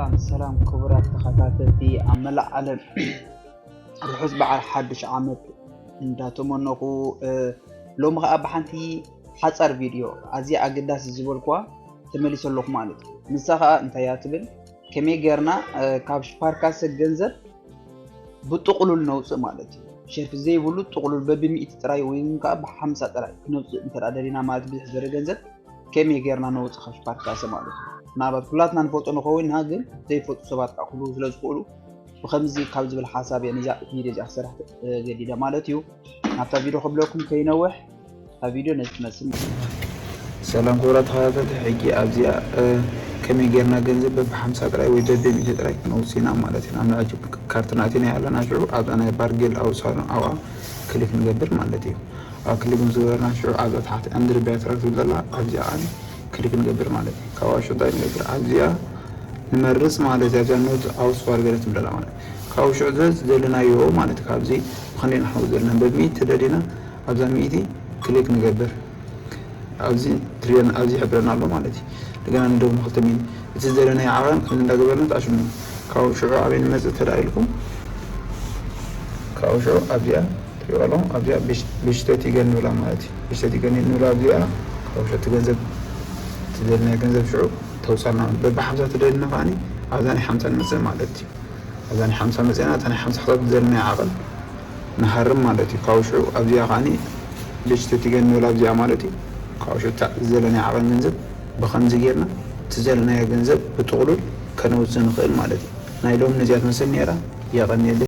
ሰላም ሰላም ክቡራት ተኸታተልቲ ኣብ መላእ ዓለም ርሑስ በዓል ሓድሽ ዓመት እንዳተመነኹ፣ እ፣ ሎሚ ኸኣ ብሓንቲ ሓጻር ቪድዮ ኣዝያ ኣገዳሲ ዝበልኩዋ ተመሊሰ ኣለኹ ማለት እዩ። ንሳ ኸኣ እንታይ እያ ትብል? ከመይ ጌርና፣ እ፣ ካብ ሽፓርካሰ ገንዘብ ብጥቕሉል ነውጽእ ማለት እዩ። ሸርፊ ዘይብሉ ጥቕሉል በብሚእቲ ጥራይ ወይ እውን ከኣ ብሓምሳ ጥራይ ክነውጽእ እንተ ደኣ ደሊና ማለት ብዙሕ ዝበለ ገንዘብ ከመይ ጌርና ነውጽእ ካብ ሽፓርካሰ ማለት እዩ። ምናልባት ኩላትና ንፈልጦ ንኸውን ኢና፣ ግን ዘይፈልጡ ሰባት ከኣ ክህልዉ ስለ ዝኽእሉ ብኸምዚ ካብ ዝብል ሓሳብ እየ ነዛ ቪድዮ እዚኣ ክሰርሕ፣ እ፣ ገዲደ ማለት እዩ። ናብታ ቪድዮ ክብለኩም ከይነውሕ እታ ቪድዮ ነዚ ትመስል። ሰላም ክቡራት ተኸታተልቲ፣ ሕጂ ኣብዚኣ፣ እ፣ ከመይ ጌርና ገንዘብ በቢ ሓምሳ ጥራይ ወይ በቢ ሚእቲ ጥራይ ክነውጽእ ኢና ማለት ኢና። ኣብ ናይ ሕጂ ካርትና ኣቲና ኣለና፣ ሽዑ ኣብዛ ናይ ባርጌል ኣውሳኑ ኣብኣ ክሊክ ንገብር ማለት እዩ። ኣብ ክሊክ ምስ ገበርና ሽዑ ኣብዛ ታሕቲ ኣንድርቢያ ትረክብ ዘላ ኣብዚኣ ክሊክ ንገብር ማለት እዩ። ካብኣ ሽዑ እንታይ ንገብር? ኣብዚኣ ንመርጽ ማለት እዩ። ኣብዚኣ ኖት ኣውስዋል ገለ ትብል ኣላ ማለት እዩ። ካብኡ ሽዑ ዘዝ ዘለናዮ ማለት እዩ። ካብዚ ብኸንደይ ንሓውስ ዘለና በሚእቲ ተደሊና ኣብዛ ሚእቲ ክሊክ ንገብር። ኣብዚ ትሪኦን ኣብዚ ይሕብረና ኣሎ ማለት እዩ። እንደገና ንደግሞ ክልተ ሚእቲ እቲ ዘለናዮ ዓቐን ከምዚ እንዳገበርና ተኣሽሙ። ካብኡ ሽዑ ኣበይ ንመጽእ ተዳ ኢልኩም? ካብኡ ሽዑ ኣብዚኣ ትሪኦ ኣለኹም። ኣብዚኣ ብሽ-፣ ብሽተት ይገን ንብላ ማለት እዩ። ብሽተት ይገን ንብላ ኣብዚኣ። ካብኡ ሽዑ እቲ ገንዘብ፣ እቲ ዘለናዮ ገንዘብ ሽዑ ተውጻልና። በቢ ሓምሳ ተደሊና ከኣኒ ኣብዛ ናይ ሓምሳ ንመጽእ ማለት እዩ። ኣብዛ ናይ ሓምሳ መጽእና፣ እታ ናይ ሓምሳ ክሳብ ዘለናዮ ዓቐን ንሃርም ማለት እዩ። ካብኡ ሽዑ ኣብዚኣ ከኣኒ ብሽተት ይገን ንብላ ኣብዚኣ ማለት እዩ። ካብኡ ሽዑ እታ ዘለናዮ ዓቐን ገንዘብ ብኸምዚ ጌርና እቲ ዘለናዮ ገንዘብ ብጥቕሉል ከነውጽእ ንኽእል ማለት እዩ። ናይ ሎሚ ነዚኣ ትመስል ነይራ። የቐንየለይ።